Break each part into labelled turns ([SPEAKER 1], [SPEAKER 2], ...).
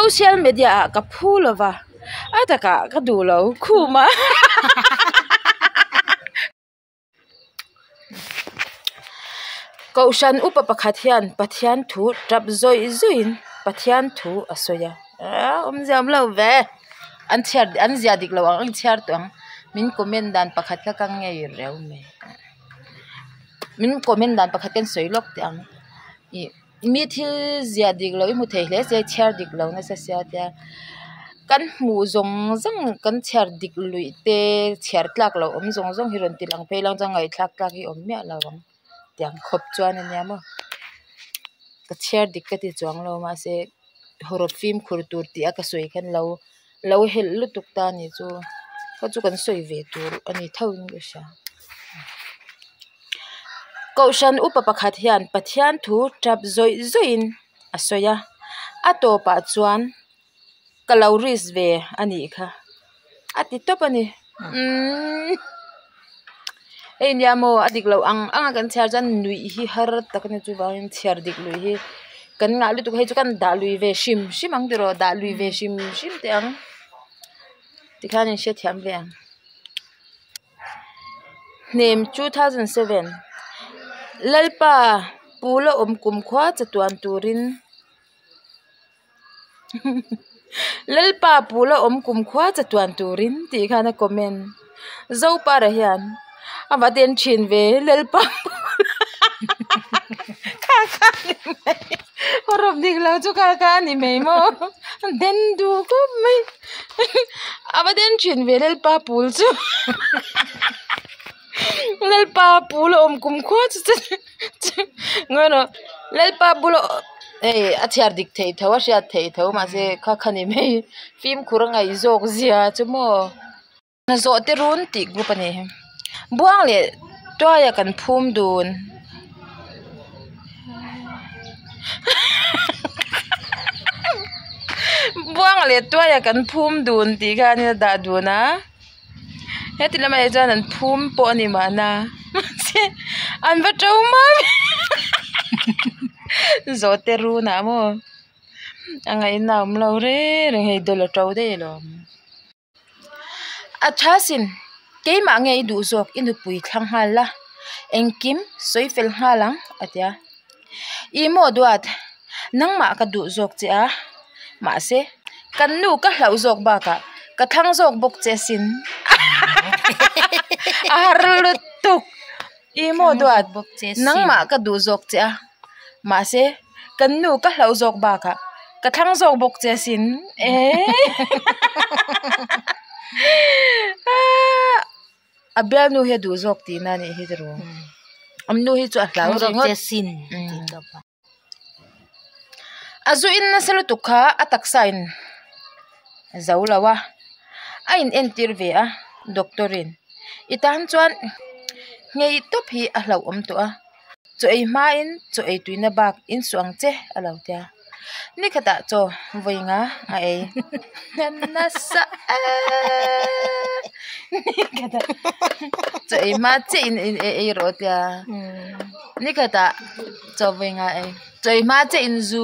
[SPEAKER 1] Social media ah ka phu lova a takah ka duh lo khum a. Kohhran upa pakhat hian Pathian thu tap zawih zawih in Pathian thu a sawi a awmzia awm lo ve an chhiar an ziah dik lo ang an chhiar tawh ang min comment dan pakhat kha ka ngei reuh mai min comment dan pakhat kan sawi lawk teh ang ih. Mi thil ziah dik loh i hmu thei hle sia i chhiar dik lo nasa sia tia kan hmuh zawng zawng kan chhiar dik luih te chhiar tlak loh awm zawng zawng hi rawn ti lang phei lang chuan ngaihthlak tlak hi awm miah lo ang tiang khawp chuan a nia maw ka chhiar dik ka ti chuang lo mahse hawrawp fimkhur tur tih a ka sawi khan lo lo helh lutuk ta a nih chu kha chu kan sawi ve tur a ni tho in ka hria. Kohhran upa pakhat hian Pathian thu tap zawih zawih in a sawi a a tawpah chuan ka lo risk ve a nih kha a ti tawp a ni umm hei nia maw a dik loh ang ang a kan chhiar chuan nuih hi har tak a ni chuvangin chhiar dik lui hi kan ngah lutuk hei chu kan dah lui ve hrim hrim ang tiraw dah lui ve hrim hrim teh ang tikhan in hrethiam ve ang. Hnem 2007 Lalpa pula awm kumkhua chatuan turin Lalpa pula awm kumkhua chatuan turin tih khan a comment Zopara hian a va den thin ve Lalpa kha kha ni mai hawrawp dik lo chu kha kha a ni mai maw den duh khawp mai. A va den thin ve Lalpa pul chu Lalpa pul a awm kum khua chu chu ngawi rawh Lalpa bula hei a chhiar dik thei tho a hriat thei tho mahse kha kha ni mai fimkhur a ngaih zawk zia chu maw. Hna zawh te run tih group a ni buang leh tuaia kan phum dun buang leh tuaia kan phum dun tih kha an dah dun a heti lamah hi chuan an phum pawh a ni mahna mahse an va to mam zawh te runah maw a ngaihna a awm lo reng reng hei dawlh a to daih alawm. A tha sin, keimah nge i duh zawk i nupui thlang nghal la, engkim sawi fel nghal ang a ti a. I maw duat, nangmah ka duh zawk che a, mahse kan nu ka hlauh zawk bakah ka thlang zawk bawk che sin a har lutuk. I maw duat, nangmah ka duh zawk che a, mahse kan nu ka hlauh zawk bakah ka thlang zawk bawk che sin eh a bialnu hi a duh zawk tihna a nih hi tiraw an nu hi chu a hlau ringawt a zu in nasa lutuk kha a taksa in a zo lo a a in entir ve a doctor in i tan chuan nghei tawp hi a hlauhawm tawh a. Chaw ei hmain chaw ei tuina bak in suh ang che a lo ti a, nikhatah chaw vawi nga a ei nasa eeee nikhatah chaw ei hma chiah in ei rawh a tia nikhatah chaw vawi nga a ei chaw ei hma chiah in zu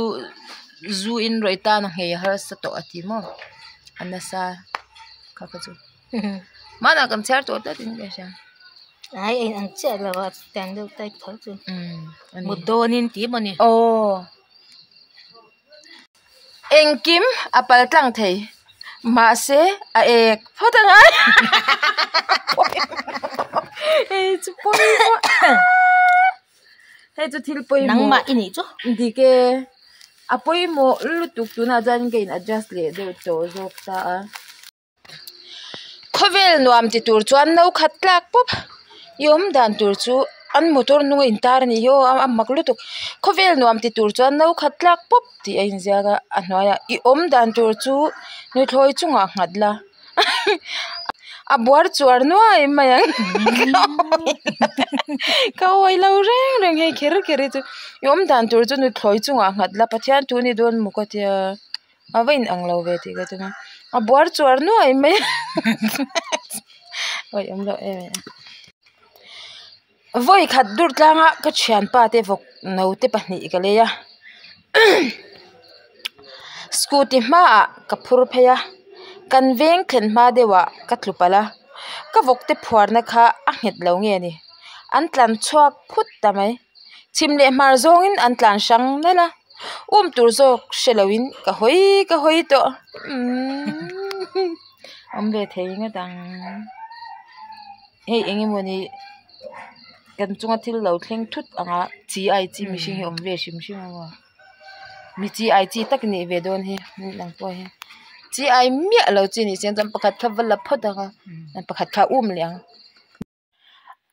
[SPEAKER 1] zu in rawih tan a nghei harsa tawh a ti maw a nasa kha kha chu. Hmanah kan chhiar tawh tlat in ka hria.
[SPEAKER 2] Ai eng ang chiah lo a tan deuh type tho chu. Mut dawnin tih emaw ni.
[SPEAKER 1] Aw. Engkim a pal tlang thei. Mahse a ek phawt a ngai. Hei chu pawimawh Hei chu thil pawimawh.
[SPEAKER 2] Nangmah i nih chu.
[SPEAKER 1] Dik e. A pawimawh lutuk tunah chuan ka in adjust leh deuh tawh zawk ta a. Khawvel nuam ti tur chuan no khat tlak pawp i awm dan tur chu an motor hnung a intar a nih hi aw a mak lutuk khawvel nuam ti tur chuan no khat tlak pawp tih a inziak a a hnuaiah i awm dan tur chu nuthlawi chungah nghat la a buar chuar nuai mai ang ka awi lo reng reng hei kher kher hi chu i awm dan tur chu nuthlawi chungah nghat la Pathian thu ni dawn maw ka tia. A va inang lo ve tih ka tum a a buar chuar nuai mai a awi awm loh em em vawi khat dur tlanga ka thianpa te vawk no te pahnih ka lei a. Scooty hmaah ka phur phei a, kan veng thlen hma deuhah ka tlu palh a, ka vawkte phuarna kha a nghet lo nge ni, an tlan chhuak phut ta mai. Chhim leh hmar zawngin an tlan hrang nalh a, um tur zawk hre loin ka hawi ka hawi tawh. Umm awm ve thei ngawt ang. Hei eng emawni kan chunga thil lo thleng thut anga chi ai chi mihring hi awm ve hrim hrim a maw mi chi ai chi tak nih ve dawn hi nang pawh hi chi ai miah lo chi nih chian chuan pakhat kha va la phawt ang a pakhat kha um leh ang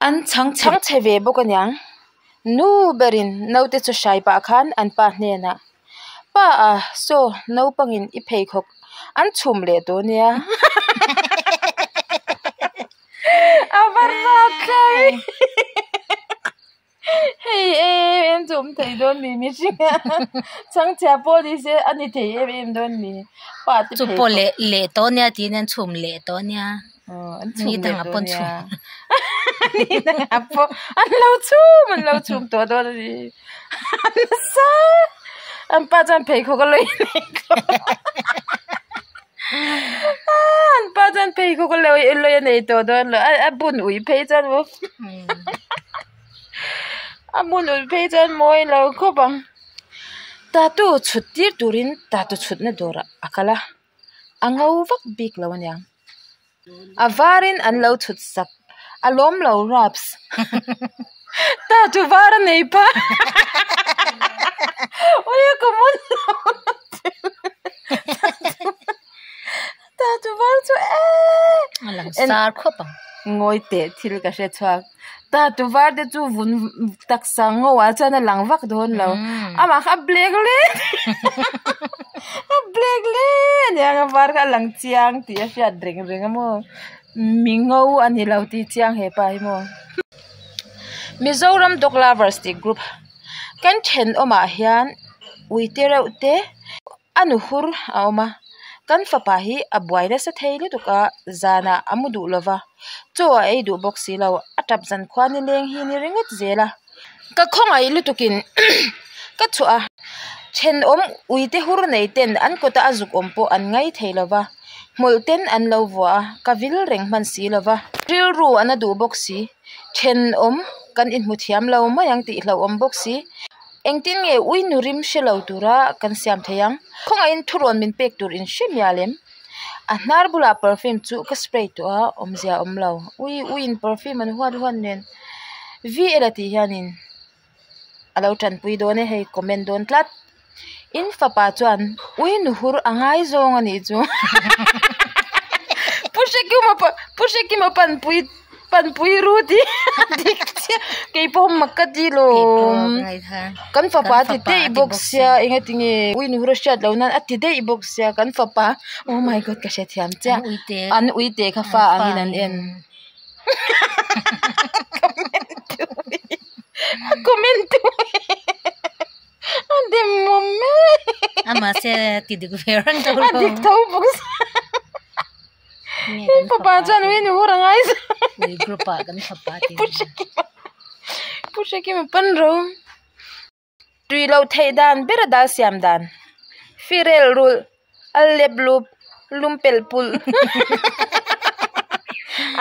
[SPEAKER 1] an chhang chhang chhe ve bawk aniang nu berin naute chu hrai pah khan an pa hnenah pa a saw naupangin i pheikhawk an chhum leh tawh ania a va rap thlai hei em em chu awm thei dawn mi mihring a chhangchhia pawh ni se a ni thei em em dawn mi pa te
[SPEAKER 2] chu pawh leh leh tawh ania tiin an chhum leh tawh ania
[SPEAKER 1] an chhum leh tawh ania ni dangah pawh an lo chhum an lo chhum tawh dawn a ni nasa an pa chuan pheikhawk a lawi leh tawh an pa chuan pheikhawk a lawi a nei tawh dawn lo a bun ui phei chuan maw a bun ui phei chuan mawi lo khawp ang tattoo chhut tir turin tattoo chhutna dawrah a kal a a ngo vak bik lo aniang. A varin an lo chhut sak a lawm lo raps ta chu var a nei pa ui a common lo ta chu var chu eee
[SPEAKER 2] a lang sar khawp ang
[SPEAKER 1] ngawi teh thil ka hre chhuak ta tu var te chu vun taksa ngo ah chuan a lang vak dawn lo amah kha a black hle a black hle aniang a var kha a lang chiang tih a hriat reng reng a maw mi ngo a ni lo tih chiang hepa hi maw Mizoram dog lovers tih group kan thenawmah hian ui te reuh te a nu hur a awm a kan fapa hi a buai nasa thei lutuk a zanah a mu duh lova chaw a ei duh bawk si lo a tap zan khua ni leng hi ni ringawt zel a ka khawngaih lutuk in ka chhuah a thenawm ui te hur nei ten an kawta a zuk awm pawh an ngai thei lova hmawlh ten an lo vuah a ka vil reng hman si lova rilru an a duh bawk si thenawm kan inhmu thiam lo mai ang tih hlauhawm bawk si. Engtin nge ui nu rim hre lo tura kan siam thei ang? Khawngaihin thurawn min pek tur in hre mial em? A hnar bulah perfume chu ka spray tawh a, awmzia a awm lo. Ui uiin perfume an huat huat nen VL a tih hianin a lo tanpui dawn e hei comment dawn tlat. In fapa chuan ui nu hur a ngai zawng a nih chu. Pu Hrekima Pu Hrekima panpui panpui ru tih dik chiah kei pawh mak ka ti lawm kan fapa a ti daih bawk sia eng ati nge ui nu hur a hriat loh nan a ti daih bawk sia kan fapa oh my god ka hrethiam chiah an uite kha fa angin an en comment tu a dem awm mek
[SPEAKER 2] amah se ti dik ve reng tho
[SPEAKER 1] a dik tho bawk sia in fapa chuan ui nu hur a ngai
[SPEAKER 2] ui group ah kan fapa ti
[SPEAKER 1] pu hrekima pu hrekima pan ro tui loh theih dan ber a dal siam dan firel rulh a lep lup lum pelh pulh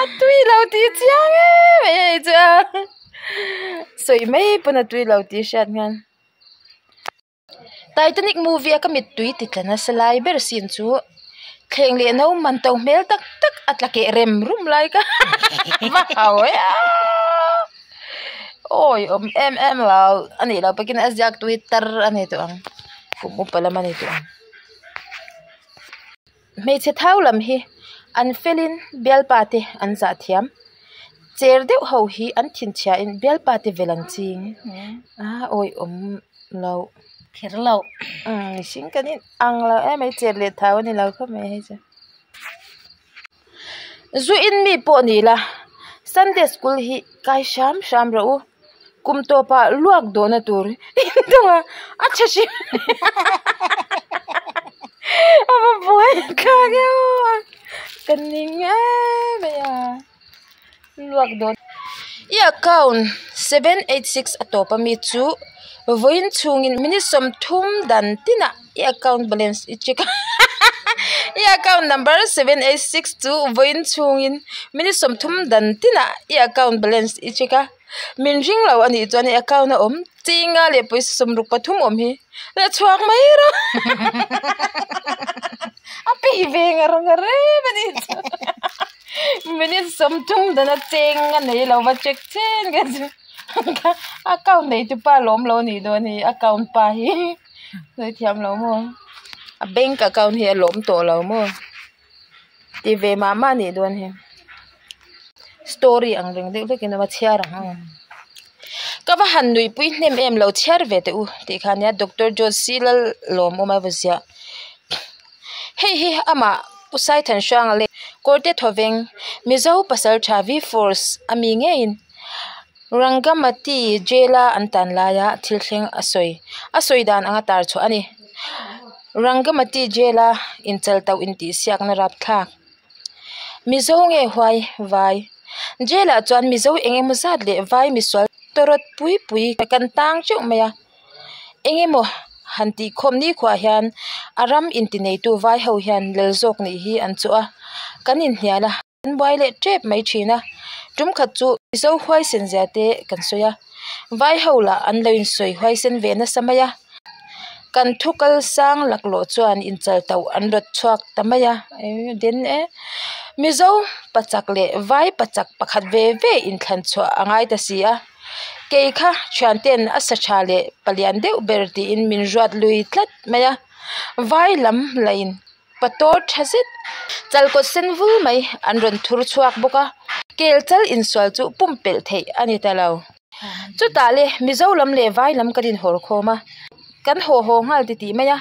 [SPEAKER 1] a tui lo tih chiang em em hei chu a sawi mai pawn a tui lo tih hriat hian Titanic movie a ka mittui ti tla nasa lai ber scene chu thleng leh no man to hmel tak tak a tla keh rem rum lai kha va hau e a awi awm em em lo a nih loh pakin a ziak tui tar a ni tawh ang kum upa lam a ni tawh ang. Hmeichhe thau lam hi an felin bialpa te an zah thiam cher deuh ho hi an thinchhia in bialpa te vel an ching a awi awm loh
[SPEAKER 2] kher loh
[SPEAKER 1] mihring kan in ang lo em mai cher leh thau a ni lo khawp mai hei chu zu in mi pawh ni la Sunday school hi kai hram hram rawh u kum tawpah luak dawhna tur intung a a tha hrim a va buai thlak e aw ka ning em mai a luak dawh i account 786 a tawp ami chu vawiin chhungin minute 30 dan tinah. I account balance i check a I account number 786 chu vawiin chhungin minute 30 dan tinah i account balance i check a min ring lo a nih chuan i account a awm chinga leh pawisa 63 awm hi la chhuak mai rawh a peih ve ngar ngar em a nih chu minute 30 dana cheng a nei lo va check chen ka chu account nei tu pa lawm lo a nih dawn hi account pa hi sawi thiam lo maw a bank account hi a lawm tawh lo maw ti ve mah mah a nih dawn hi story ang reng deuh vekin a chhiar ang ang ka va han nuihpui hnem em lo chhiar ve teh u tih kha ania doctor John C lal lawm awm a va ziah hei hi amah Pu Saithanhranga leh Kawrte Thawveng Mizo Pasaltha V Force ami ngeiin Rangamati jail a an tan laia thil thleng a sawi a sawi dan anga tar chhuah a ni Rangamati jail a inchal tauh intihsiakna rapthlak Mizo nge huai vai jail ah chuan Mizo eng emaw zat leh vai misual tawrawt pui pui kan tang teuh mai a eng emaw han tih khawm ni khuah hian a ram inti neitu vai ho hian lal zawk nih hi an chu a kan inhnial a an buai leh tep mai thin a tum khat chu Mizo huaisen zia te kan sawi a vai ho lah an lo insawi huaisen ve nasa mai a kan thu kal sang laklawh chuan inchal tauh an rawt chhuak ta mai a den e Mizo pachak leh vai pachak pakhat ve ve inthlan chhuah a ngai ta si a kei kha thian ten a sa tha leh palian deuh ber tiin min ruat lui tlat mai a vai lam lah in pator tha zet chalkawt sen vul mai an rawn thur chhuak bawk a kel chal insual chu pumpelh theih a ni ta lo chutah le Mizo lam leh vai lam kan inhawr khawm a kan haw haw nghal ti tih mai a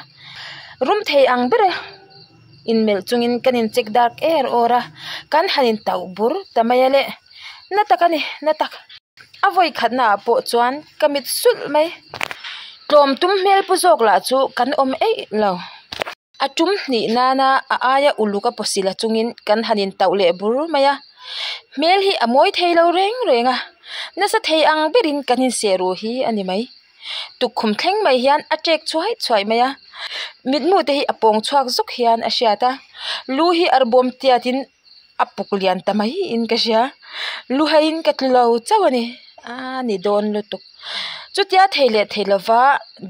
[SPEAKER 1] rum thei ang ber a inmelh chungin kan in check dark er awr a kan han in tauh bur ta mai a le na tak a ni na tak a vawi khatna ah pawh chuan ka mit sulh mai tlawm tum hmel pu zawk lah chu kan awm eih lo a tum hnih nana a aia uluk a pawsila chungin kan han in tauh leh bur mai a hmel hi a mawi thei lo reng reng a nasa thei ang berin kan inseh ruh hi a ni mai tukkhum thleng mai hian a tek chhuai chhuai mai a mitmu te hi a pawng chhuak zuk hian a hriat a lu hi arbawm tiat in a puk lian ta mai in ka hria lu haiin ka tlu lo chauh a ni a ni dawn lutuk chutia thei leh thei lova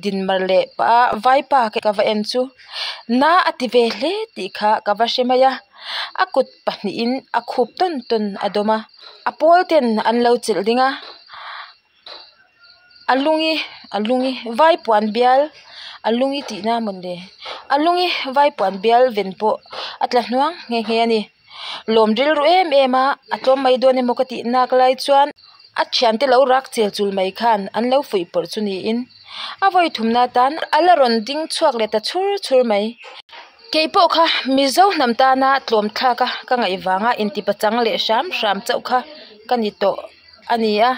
[SPEAKER 1] dinmar leh pah a vaipa ka va en chu na a ti ve hle tih kha ka va hre mai a a kut pahnihin a khup tawn tawn a dawm a a pawl ten an lo chelh ding a a lungi a lungi vai puan bial a lungi tihna mawnle a lungi vai puan bial ven pawh a tla hnuang nghe nghe a ni lawm rilru em em a a tlawm mai dawn emaw ka tih nak lai chuan a thiante lo rak chel chul mai khan an lo fuih pawrh chu niin a vawi thumna atan a la rawn ding chhuak leh ta chhur chhur mai keipawh kha Mizo hnam tana tlawm thlak a ka ngaih vanga inti pachang leh hram hram chauh kha ka ni tawh a ni a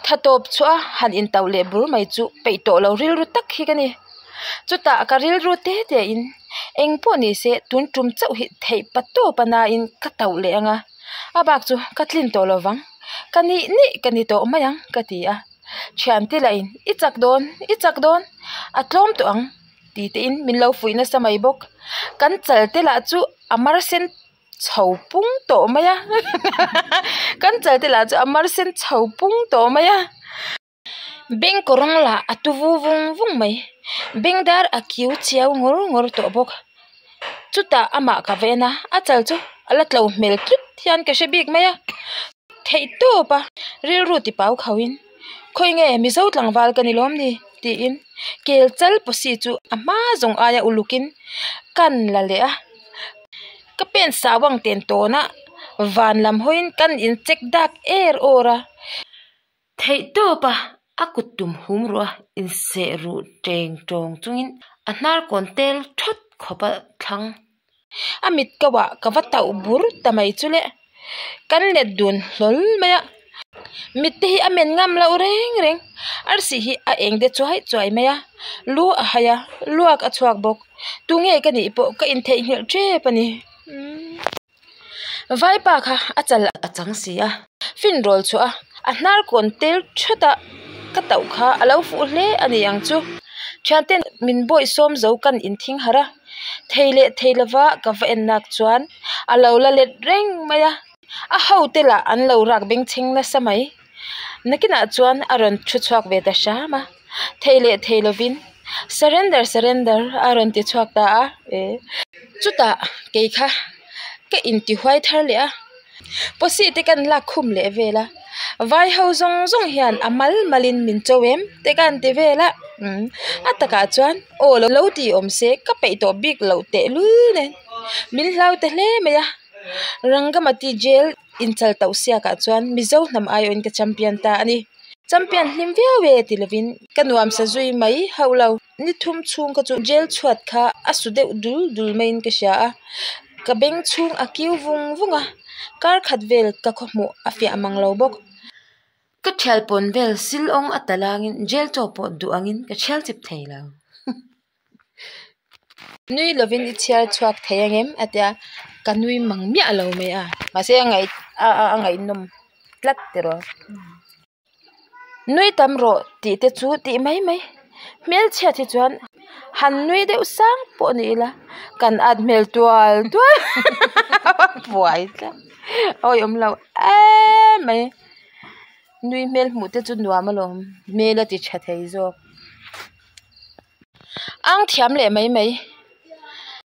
[SPEAKER 1] tha tawp chhuah a han intauh leh bur mai chu peih tawh lo rilru tak hi ka ni chutah ka rilru te te in eng pawh ni se tun tum chauh hi theih pa tawp a nain ka tauh leh anga a bak chu ka tlin tawh lovang ka nih nih ka ni tawh mai ang ka ti a thiante lah in i chak dawn i chak dawn a tlawm tawh ang ti te in min lo fuih nasa mai bawk kan chal te lah chu a mar sen chho pung tawh mai a kan chal te lah chu a mar sen chho pung tawh mai a beng kawrawng lah a tu vu vung vung mai beng dar a kiu chiau ngawr ngawr tawh bawk chutah amah ka va en a a chal chu a la tlo hmel tlut hian ka hre bik mai a theih tawp a rilru ti pau khauh in khawi nge Mizo tlangval ka ni lawm ni tiin kel chal pawsi chu a hma zawng aia ulukin kan la leh a ka pen sauang ten tawn a van lam hawiin kan in check dak er awr a theih tawp a a kut tum hum ruh a inseh ruh teng tawng chungin a hnar kawn tel thawt khawp a thlang a mit ko ah ka va tauh bur ta mai chu le kan let dun hlawl mai a mit te hi a men ngam loh reng reng arsi hi a eng te chuai chuai mai a lu a hai a luak a chhuak bawk tunge ka nih pawh ka intheihnghilh tep a ni vaipa kha a chal a chang si a fin rawl chhuah a a hnar kawn tel thawt a ka tauh kha a lo fuh hle a ni ang chu. Thianten min bawihsawm zo kan inthing harh a, thei leh thei lova ka va en nak chuan a lo la let reng mai a, a hote lah an lo rak bengchheng nasa mai. Nakinah chuan a rawn thu chhuak ve ta hram a, thei leh thei lovin Surrender surrender a rawn ti chhuak ta a. Chutah kei kha ka intihuai thar leh a, Posi te kan lak khum leh vel a, vai ho zawng zawng hian a mal mal in min cho em te kan ti vel a, a takah chuan aw lo ti awm se ka peih tawh bik loh tehlul nen min hlau ta hle mai a, Rangamati jail inchal tauh siakah chuan Mizo hnam aiawhin ka champion ta a ni. Champion hlim viau e ti lovin ka nuamsa zui mai hauh lo. Ni thum chhung kha chu jail chhuat kha a su deuh dul dul maiin ka hria a, ka beng chhung a kiu vung vung a, kar khat vel ka khaw hmuh a fiah mang lo bawk. Ka thial pawn vel sil awng a ta langin jail chaw pawh duh angin ka thial chip thei lo. Nui lovin i chhiar chhuak thei angem a tia, ka nui mang miah lo mai a, mahse a ngaih a ngaihnawm tlat tiraw. Nui tam rawh tih te chu tih mai mai. Hmelchhiat hi chuan han nui deuh sang pawh ni ila kan at hmel tual tual buai tlat awi awm lo em mai. Nui hmel hmuh te chu nuam alawm hmel a ti tha thei zawk. Ang thiam leh mai mai.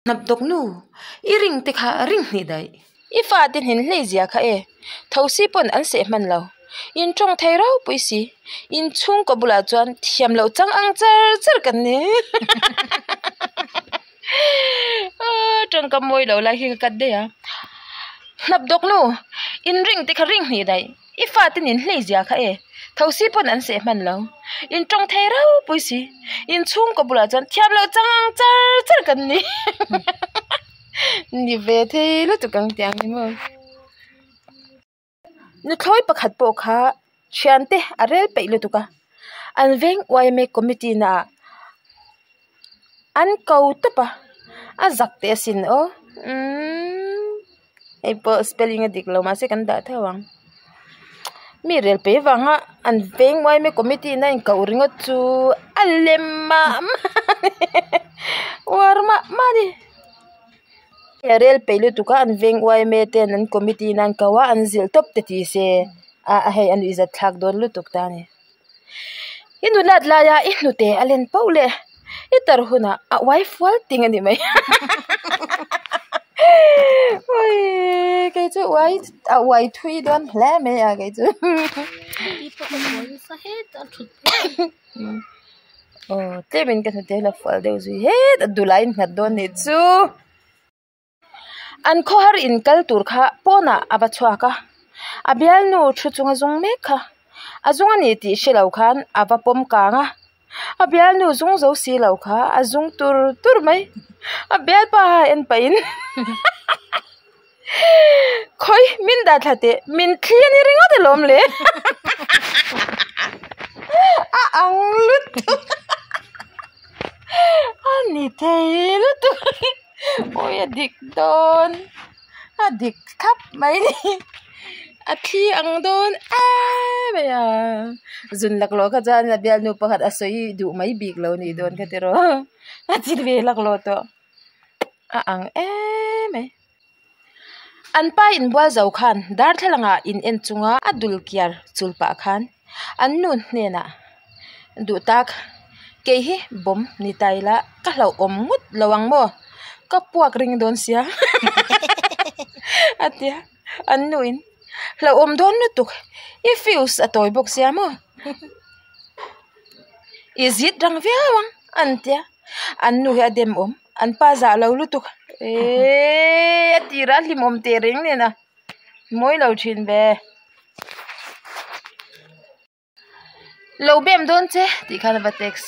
[SPEAKER 1] Hnap dawk nu, i ring te kha ring hnih daih. I fate hnin hlei zia kha e. Thosi pawn an seh hman lo. In tawng thei ropui si. In chhungkaw bulah chuan thiam loh chang ang char char kan ni. Tawngkam mawi lo lai hi ka cut daih a. Hnap dawk nu, in ring te kha ring hnih daih. I fate nin hlei zia kha e, thosi pawn an seh hman lo. In tawng thei ropui si. In chhungkaw bulah chuan thiam loh chang ang char char kan ni. Ni ve thei lutuk ang tih ang ni maw. Nuthlawi pakhat pawh kha thiante a rel peih lutuk a, an veng yma committee naah an ko tawp a, a zak teh asin aw umm hei pawh spelling a dik lo mahse kan dah theuh ang mi rel pei vanga an veng yma committee in a inkoh ringawt chu a lem mah mah uar mah mah a ni a rel peih lutuk a an veng yma ten an committee in an ko a an zilh tawp te ti se a hei a nuihzat thlak dawn lutuk ta a ni. I nulat laia i hnute a len poh leh i tar hunah a uai fual ting a ni mai. Ui kei chu uai a uai thui dawn hle mai a kei chu. Aw tlemin ka hnute la fual deuh zui het a dul ah a innghat dawn nih chu. An khawhar in kal tur kha pawnah a va chhuak a, a bialnu thu chunga zung mek kha a zung a ni tih hre lo khan a va pawm kang a, a bialnu zung zo si lo kha a zung tur tur mai, a bialpa a en pahin khawi min dah thla teh min thli a ni ringawt alawm le a ang lutuk a ni thei lutuk. Awi a dik dawn a dik thlap mai ni a thli ang dawn em mai a zun laklawh kha chuan a bialnu pakhat a sawi duh mai bik lo nih dawn kha tiraw a chi ve laklawh tawh a ang em mai an pa inbual zo khan darthlalang ah in en chunga a dul kiar chul pah khan an nu hnenah duh tak kei hi bawm ni ta ila ka hlauhawm ngawt lo ang maw ka puak ring dawn sia a tia an nu in hlauhawm dawn lutuk i fuse a tawi bawk sia maw i zit rang viau ang an tia an nu hi a dem awm an pa zah lo lutuk eeee a tirah a hlimawm teh reng nen a. Mawi lo thin ve. Lo bem dawn che tih khan a va text.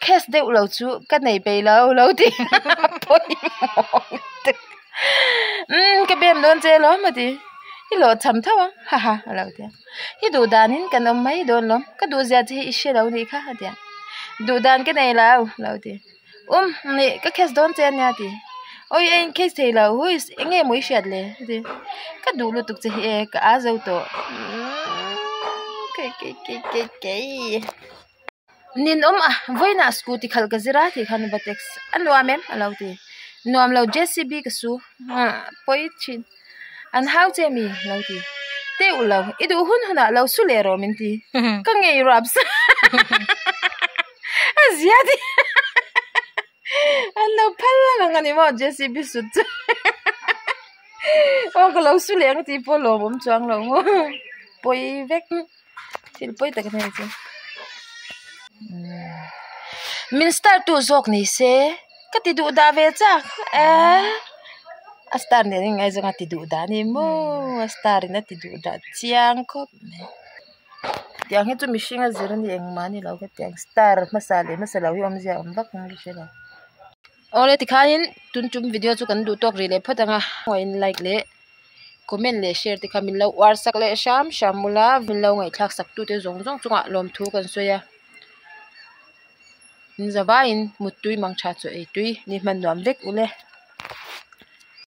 [SPEAKER 1] Case deuh lo chu ka nei peih lo lo ti pawimawh lutuk. Umm ka bem dawn che alawm a ti. I hlawh cham tho ang ha ha a lo ti a. I duh danin kan awm mai dawn lawm. Ka duh zia che hi i hre lo nih kha a ti a. Duh dan ka nei lo a lo ti. Um nih ka case dawn che ania ti awi a in case thei lo hui eng nge maw i hriat le ti ka duh lutuk che hi e ka a zo tawh kei kei kei kei kei. Ninawm a, vawiinah scooty khalh ka zir a tih khan va text a nuam em a lo ti. Nuam lo JCB ka su pawi thin an hau che mi a lo ti. Teuh lo, i duh hun hunah lo su leh rawh min ti. Ka ngei ruap sa a zia ti an lo phal ang a ni maw JCB sut chu aw ka lo su leh ang tih pawh lawmawm chuang lo maw pawi vek. Thil pawi tak a ni chu. Min star tu zawk ni se ka ti duh dah ve chak eh a star nen in ngaihzawng a ti duh dah a ni maw a star in a ti duh dah chiang khawp mai tiang hi chu mihring a zir a ni engmah a ni lo hetiang star hmasa leh hmasa lo hi awmzia a awm vak ang ka hre lo. Awle tikhain tun tum video chu kan duh tawk rih leh phawt ang a in like leh. Comment leh share te kha min lo uar sak leh hram hram ula min lo ngaihthlak sak tute zawng zawng chungah lawmthu kan sawi a in zavaiin muttui mang tha chu ei tui ni hman nuam vek ule.